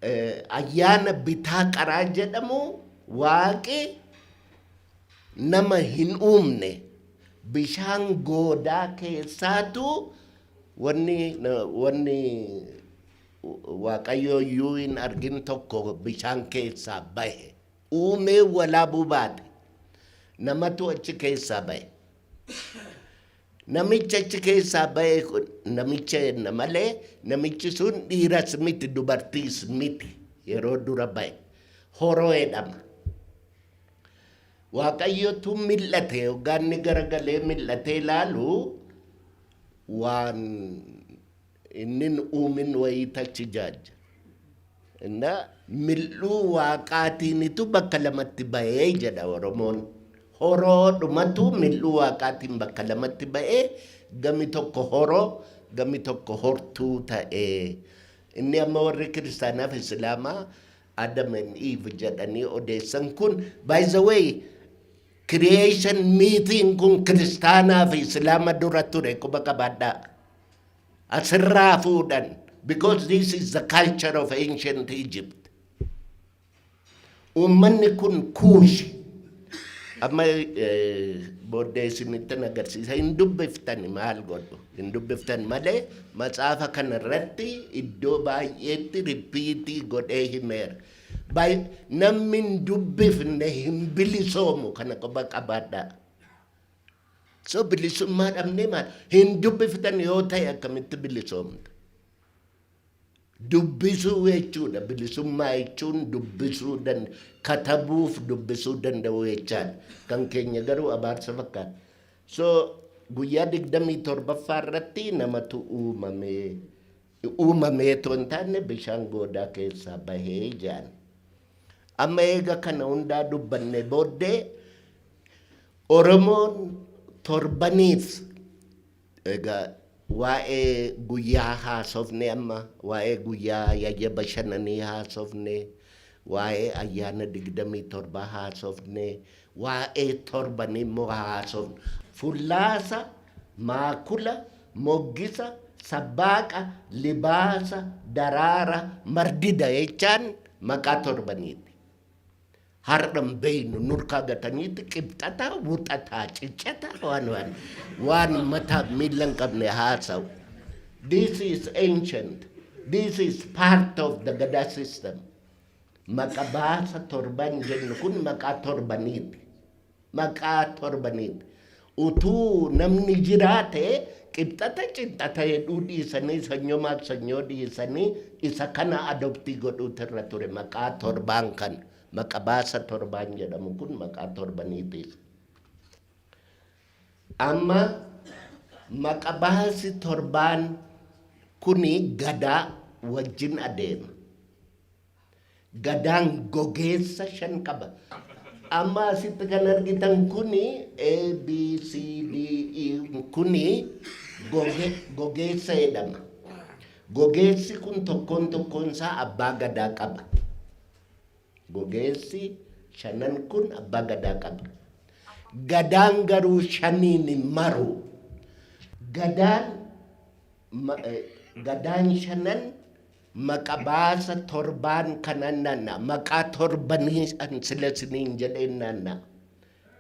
Ayyaana bitaa qaraa jedhamu, waaqi nama hin uumne, bishaan goodaa keessaatu wanni Waaqayyo iyyuu hin argin tokko bishaan keessaa bahe. Uumee Walaabuu baate. Namatu achi keessaa bahe. Namicha achi keessaa bahe kun, namicha jenna malee namichi sun dhiiras miti, dubartiis miti, yeroo dura bahe. Horoo jedhama. Waaqayyotu mil'ate. Hoggaa inni garagalee mil'atee ilaalu, waan inni hin uumin wayiitu achi jaajja. Inna mil'uu waaqaatiinitu bakka lamatti bahee jedha Oromoon. Horoodhumatu mil'uu waaqaatiin bakka lamatti bahee, gami tokko horoo, gami tokko hortuu ta'ee. Inni amma warri kiristaanaa fi islaamaa Adam and Eve jedhanii odeessan kun, by the way, creation mythiin kun kiristaanaa fi islaama dura ture, quba qabaadhaa. Asirraa fuudhan, because this is the culture of ancient Egypt. Uummanni kun Kuush. Amma booddee isinittin agarsiisa. Hin dubbiftani, maal godhu? Hin dubbiftan malee matsaafa kana irratti iddoo baay'eetti repeat godhee himeera. Namni hin dubbifne hin bilisoomu, kana quba qabaadhaa. So bilisummaa dhabnee maal? Hin dubbiftan yoo ta'e akkamitti bilisoomta? Dubbisuu jechuudha. Bilisummaa jechuun dubbisuu, katabuuf dubbisuu danda'u jechaadha. Kan keenya garuu abaarsa fakkaata. So guyyaa 27ffaa irratti namatu uumamee, uumamee otoo hin taane bishaan goodaa keessaa bahee jedhan. Amma eega kana hundaa dubbanne booddee, Oromoon torbaniif, egaa waa'ee guyyaa haasofne, amma waa'ee guyyaa yayya bashannanii haasofne, waa'ee ayyaana 27 haasofne, waa'ee torbanii immoo haasofne. Fullaasa, Maakula, Moggisa, Sabbaaqa, Libaasa, Daraara, Mardida jechaan maqaa torbaniiti. Har'a hin beeynu, nurkaa gataniiti qibxataa, wuxataa, ciccataa, waan mataa miilla hin qabne haasa'u. This is ancient. This is part of the Gada system. Maqa baasa torban jennu kun maqaa torbaniiti. Maqaa torbaniiti. Utuu namni jiraate, qibxata cinxata jedhuu dhiisanii, sanyomaaf sanyoo dhiisanii, isa kana adopt godhuutu irra ture, maqaa torbaan kana. Maqa baasa torbaan jedhamu kun maqaa torbaniitiis. Amma maqa baasi torbaan kuni gadaa wajjin adeema. Gadaan gogeessa shan qaba. Amma asitti kan argitan kuni A, B, C, D, E kuni gogeessa jedhama. Gogeessi kun tokkoon tokkoon isaa abbaa gadaa qaba. Gogeessi shanan kun abbaa gadaa qaba. Gadaan garuu shaniin hin maru. Gadaan shanan maqa baasa torbaan kanan naanna'a. Maqaa torbanii an sila isiniin jedheen naanna'a.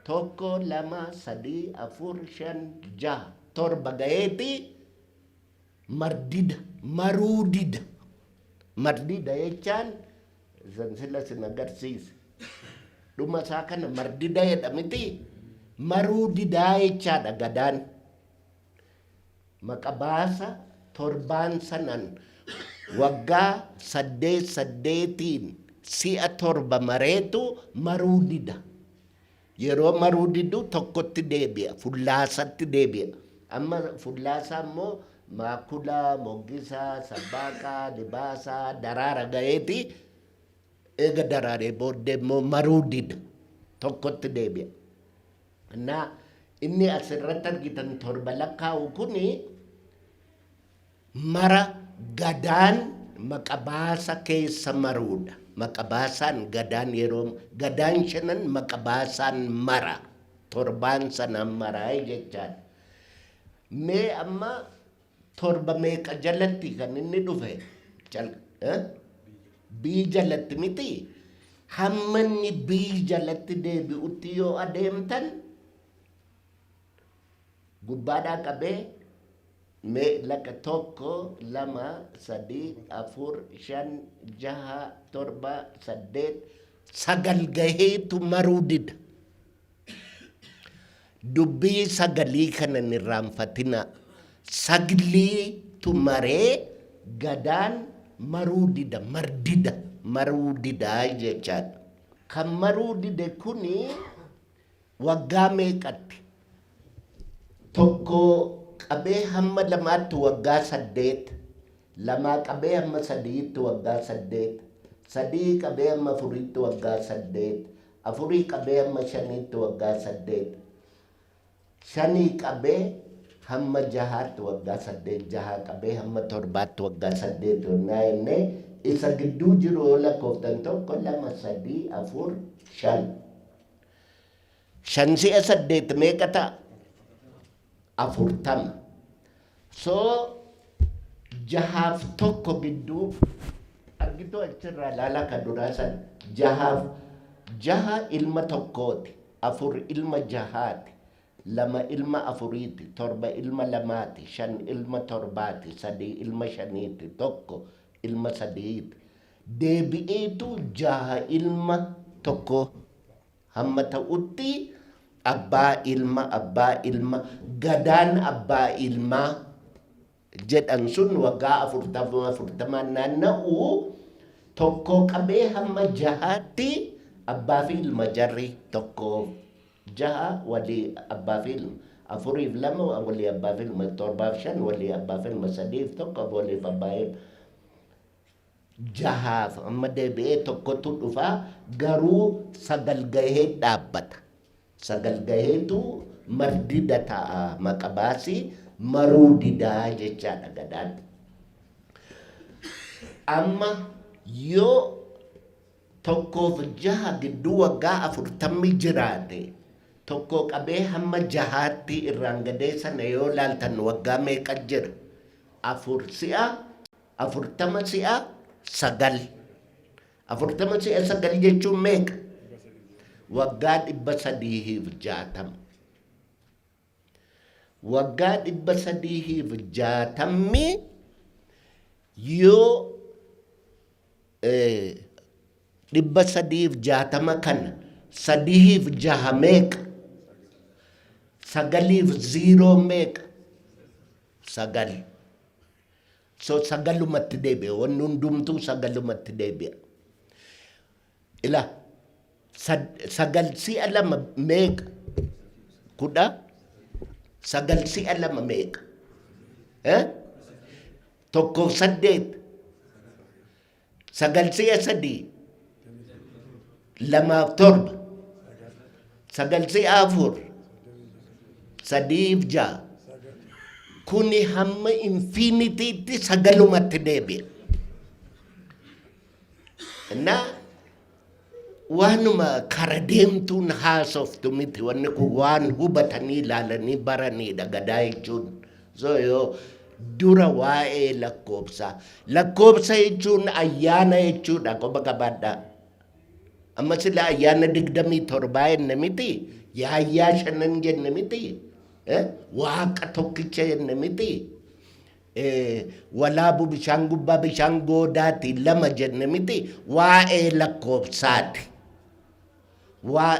Tokko, lama, sadii, afur, shan, jaha, torba gaheeti mardida, maruu dida. Mardida jechaan san sila sin agarsiise. Dhuma isaa kana mardida jedhamiti, maruu didaa jechaadha gadaan. Maqa baasa torbaan sanan waggaa saddeet saddeetiin si'a torba mareetu maruu dida. Yeroo maruu didu tokkotti deebi'a, fullaasatti deebi'a. Amma fullaasaa immoo Maakula, Moggisaa, Sabbaaqaa, Libaasaa, Daraara gaheeti, eega daraaree booddee immoo maruu dida. Tokkotti deebi'a. Innaa inni asirratti argitan torba lakkaa'u kuni mara gadaan maqa baasa keessa maruudha. Maqa baasaan gadaan, yeroo gadaan shanan maqa baasaan mara, torbaan sanaan maraa jechaadha. Mee amma torba meeqa jalatti kan inni dhufe? Bii jalatti miti. Hamma inni bii jalatti deebi'utti yoo adeemtan, gubbaadhaa qabee mee lakka: tokko, lama, sadii, afur, shan, jaha, torba, saddeet, sagal gaheetu maruu dida. Dubbii sagalii kana hin irraanfatina. Sagliitu maree Gadaan maruu dida, mardida, maruu didaa jechaadha. Kan maruu dide kuni waggaa meeqatti? Tokko qabee hamma lamaatti waggaa 8, lamaa qabee hamma sadiitti waggaa 8, sadii qabee hamma afuriitti waggaa 8, afurii qabee hamma shaniitti waggaa 8, shanii qabee hamma jahaatti waggaa 8, jahaa qabee hamma torbaatti waggaa 8 yonnaa jennee, isa gidduu jiru yoo lakkooftan, tokko, lama, sadii, afur, shan. Shan si'a saddeet meeqa ta'a? 40. So jahaaf tokko gidduu argituu, achirraa ilaalaa, kan duraa san jahaaf jaha ilma tokkooti, afur ilma jahaati, lama ilma afuriiti, torba ilma lamaati, shan ilma torbaati, sadii ilma shaniiti, tokko ilma sadiiti. Deebi'eetu jaha ilma tokko hamma ta'utti abbaa ilma, abbaa ilma. Gadaan abbaa ilmaa jedhan sun waggaa 40 40n naanna'u. Tokko qabee hamma jahaatti abbaa fi ilma jarri. Tokko, jaha walii abbaa fi ilma, afuriif lama walii abbaa fi ilma, torbaaf shan walii abbaa fi ilma, sadiif tokko waliif abbaa ilma. Jahaaf amma deebi'ee tokkotu dhufa, garuu sagal gahee dhaabbata. Sagal gaheetu mardida ta'a, maqabaasii maruu didaa jechaadha Gadaan. Amma yoo tokkoof jaha gidduu waggaa 40 jiraate, tokko qabee hamma jahaatti irraan gadee sana yoo laaltan waggaa meeqa jira? Afur si'a 40 si'a sagal. 40 si'a sagal jechuun meeqa? Waggaa 360. Waggaa 360 yoo 360 kana sadiif jaha meeqa? Sagaliif ziiroo meeqa? Sagal. So sagalumatti deebi'a. Wanni hundumtuu sagalumatti deebi'a. Ila, sagal si'a lama meeqa? 19. Si'a lama meeqa? Eh? Tokkoof saddeet. Sagal si'a sadii? Lamaaf torba. Sagal si'a afur? Sadiif ja'a. Kuni hamma infinityitti sagalumatti deebi'a. Na waanuma kara deemtuun haasoftu miti wanni kun, waan hubatanii ilaalanii baraniidha Gadaa jechuun. So yoo dura waa'ee lakkoobsaa, lakkoobsa jechuun ayyaana jechuudha, qoba qabaadhaa. Amma sila ayyaana 27 jenne miti, yaayyaa shanan jenne miti, Waaqa tokkicha jenne miti. Walaabu bishaan gubbaa bishaan goodaati lama jenne miti, waa'ee lakkoobsaati. Waa